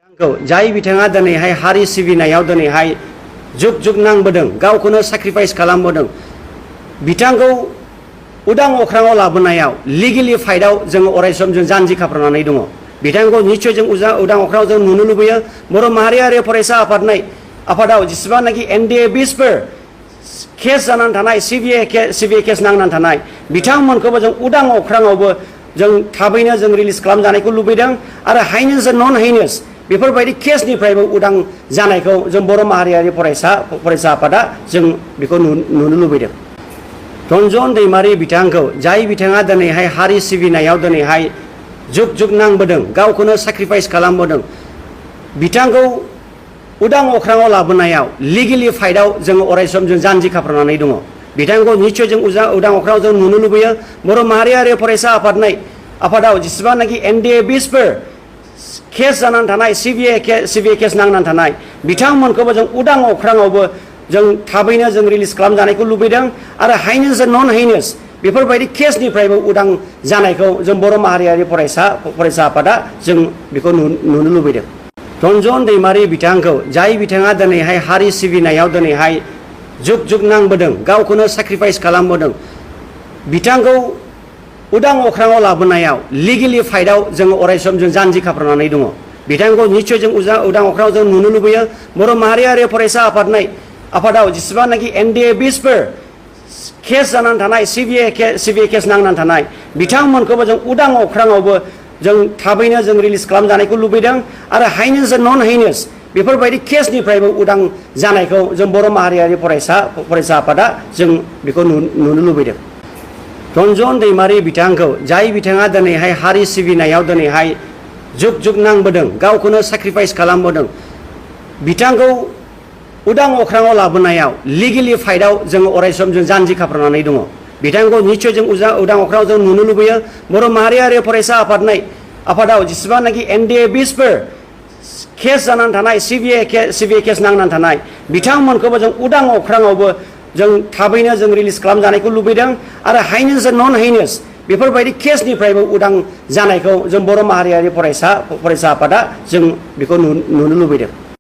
जाय बिथाङा दिनैहाय हारि सिबिनायाव दिनैहाय जुग जुग नांबोदों गावखौनो सेक्रिफाइस खालामबोदों बिथांखौ उदां अख्राङाव लाबोनायाव लिगेलि फाइटआव जों अरायसम जों जानजि खाफ्रानानै दङ बिथांखौ निश्चय जों उदां अख्राङाव जों नुनो लुबैयो बर' माहारियारि फरायसा आफादाव जेसेबांनाखि एनडिए बिसफोर केस जानानै थानाय सिबिआइ केस नांनानै थानाय बिथांमोनखौबो जों उदां अख्राङावबो जों थाबैनो जों रिलिज खालामजानायखौ लुबैदों आरो हाइनेस आरो नन हाइनेस बेफोरबायदि केसनिफ्रायबो उदां जानायखौ जों बर' माहारियारि फरायसा आफादा जों बेखौ नुनो लुबैदों। रन्जन दैमारि बिथांखौ जाय बिथाङा दिनैहाय हारि सिबिनायाव दिनैहाय जुग जुग नांबोदों गावखौनो सेक्रिफाइस खालामबोदों बिथांखौ उदां अख्राङाव लाबोनायाव लिगेलि फाइटआव जों अरायसम जों जानजि खाफ्रानानै दङ बिथांखौ निश्चय जों उदां अख्राङाव जों नुनो लुबैयो बर' माहारियारि फरायसा आफादाव जेसेबांनाखि एनडिए बिसफोर केस जानानै थानाय सिबिआइ केस नांनानै थानाय बिथांमोनखौबो जों उदां अख्राङावबो जों थाबैनो जों रिलिज खालामजानायखौ लुबैदों आरो हाइनेस आरो नन हाइनेस बेफोरबायदि केसनिफ्रायबो उदां जानायखौ जों बर' माहारियारि फरायसा आफादा जों बेखौ नुनो लुबैदों। रन्जन दैमारि बिथांखौ जाय बिथाङा दिनैहाय हारि सिबिनायाव दिनैहाय जुग जुग नांबोदों गावखौनो सेक्रिफाइस खालामबोदों बिथांखौ उदां अख्राङाव लाबोनायाव लिगेलि फाइटआव जों अरायसम जों जानजि खाफ्रानानै दङ बिथांखौ निश्चय जों उदां अख्राङाव जों नुनो लुबैयो बर' माहारियारि फरायसा आफादाव जेसेबांनाखि एनडिए बिसफोर केस जानानै थानाय सिबिआइ केस नांनानै थानाय बिथांमोनखौबो जों उदां अख्राङावबो जों थाबैनो जों रिलिज खालामजानायखौ लुबैदों आरो हाइनेस आरो नन हाइनेस बेफोरबायदि केसनिफ्रायबो उदां जानायखौ जों बर' माहारियारि फरायसा आफादा जों बेखौ नुनो लुबैदों। रन्जन दैमारि बिथांखौ जाय बिथाङा दिनैहाय हारि सिबिनायाव दिनैहाय जुग जुग नांबोदों गावखौनो सेक्रिफाइस खालामबोदों बिथांखौ उदां अख्राङाव लाबोनायाव लिगेलि फाइटआव जों अरायसम जों जानजि खाफ्रानानै दङ बिथांखौ निश्चय जों उदां अख्राङाव जों नुनो लुबैयो बर' माहारियारि फरायसा आफादाव जेसेबांनाखि एनडिए बिसफोर केस जानानै थानाय सिबिआइ केस नांनानै थानाय बिथांमोनखौबो जों उदां अख्राङावबो जों थाबैनो जों रिलिज खालामजानायखौ लुबैदों आरो हाइनेस आरो नन हाइनेस बेफोरबायदि केसनिफ्रायबो उदां जानायखौ जों बर' माहारियारि फरायसा आफादा जों बेखौ नुनो लुबैदों।